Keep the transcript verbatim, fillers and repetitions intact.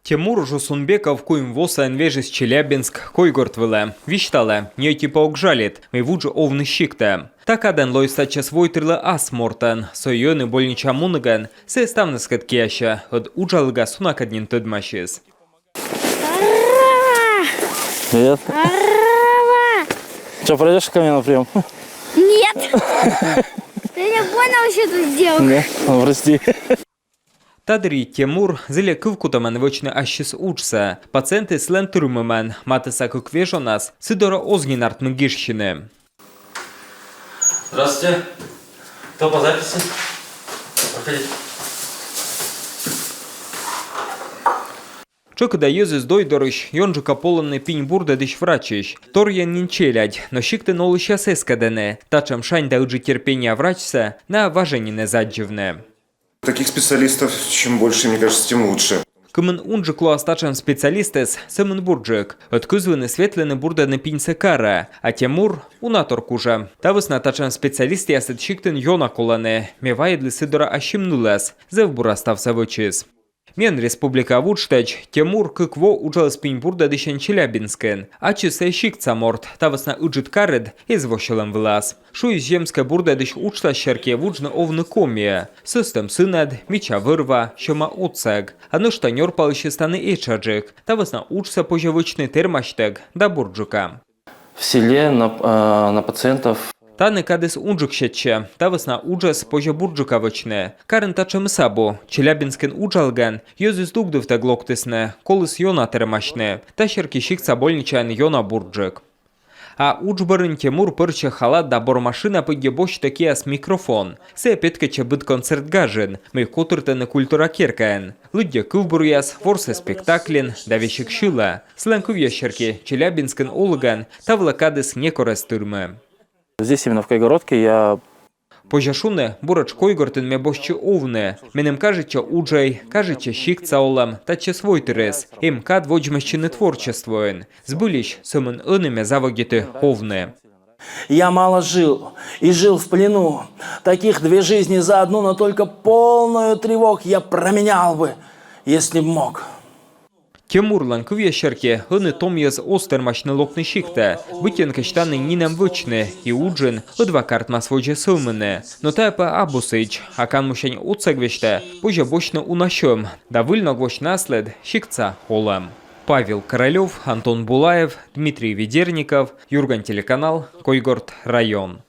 Тимур Жусунбеков куим во сайын вежис Челябинск койгорт вылӧ. Висьталӧ, ни ӧти пӧ ог жалит, мый вуджӧ овны сиктӧ. Та кадӧн лоис татчӧс войтырлӧ ас мортӧн. Со и ӧні больничаӧ мунігӧн сійӧ ставныскӧд киясьӧ, ӧд уджалігас сунакӧд нин тӧдмасис. Привет. Че, пройдешь ко мне на прием? Нет. Ты мне больно вообще тут сделал? Нет, ну прости. Та дырйи Тимур зільӧ кывкутӧмӧн вӧчны ассьыс уджсӧ. Пациентыс сылӧн тырмымӧн. Матысса кык вежонас сы дорӧ оз нин артмы гижсьыны. Здравствуйте. Кто по записи? Проходите. Тшӧкыда йӧзыс дой дорысь ёнджыка полӧны пинь бурдӧдысь врачысь. Торйӧн нин челядь, но сиктын олысьяс эскӧдӧны. Татшӧм шань да ыджыд терпенньӧя врачсӧ найӧ важӧн нин эз аддзывны. Таких специалистов чем больше, мне кажется, тем лучше. Кымын унджык лоас татшӧм специалистыс, сӧмын бурджык. Ӧд кызвыныс ветлыны бурдӧдны пиньсӧ карӧ, а Тимур уна тор кужӧ. Та вӧсна татшӧм специалистъясыд сиктын ёна колӧны. Ме вайӧдлі сы дорӧ ассьым нылӧс, зэв бура ставсӧ вӧчис. Миян республикаӧ вуджтӧдз Тимур кык во уджаліс пинь бурдӧдысьӧн Челябинскын. Ачыс сійӧ сиктса морт, та вӧсна ыджыд карыд эз во сьӧлӧм вылас. Шуис, земскӧй бурдӧдысь уджтас серти вуджны овны Комиӧ. Сӧстӧм сынӧд, мича вӧр-ва, сьӧма отсӧг. А нӧшта нёрпалысьыс тані этшаджык. Та вӧсна уджсӧ позьӧ вӧчны тэрмасьтӧг да бурджыка. В селе на, э, на пациентов Тані кадыс унджык сетчӧ, та вӧсна уджӧс позьӧ бурджыка вӧчны. Карын татшӧмыс абу. Челябинскын уджалігӧн йӧзыс дугдывтӧг локтісны, коліс ёна тэрмасьны. Та серти сиктса больничаын ёна бурджык. А удж бӧрын Тимур пӧрччӧ халат да бормашина пыдди босьтӧ киас микрофон. Сійӧ петкӧдчӧ быд концерт гажын, мый котыртӧны культура керкаын. Лыддьӧ кывбуръяс, ворсӧ спектакльын да весиг сьылӧ. Сылӧн кывъяс серти, Челябинскын олігӧн та вылӧ кадыс некор эз тырмы. Здесь, именно в Койгородке, я Позьӧ шуны, буретш Койгортын ме босьтчи овны. Меным кажитчӧ уджӧй, кажитчӧ сиктса олӧм, татчӧс войтырыс. Эм кад водзмӧстчыны творчествоын. Збыльысь, сӧмын ӧні ме заводиті овны. Я мало жил и жил в плену. Таких две жизни за одну, но только полную тревог я променял бы, если б мог. Тимурлӧн кывъяс серти, ӧні том йӧз оз тэрмасьны локны сиктӧ. Быттьӧкӧ тані нинӧм вӧчны, и уджын ӧдвак артмас водзӧ сӧвмыны. Но тайӧ пӧ абу сідз, а канмусянь отсӧг весьтӧ позьӧ босьтны уна сьӧм да выль ног восьтны аслыд сиктса олӧм. Павел Королёв, Антон Булаев, Дмитрий Ведерников, «Юрган» телеканал, Койгорт район.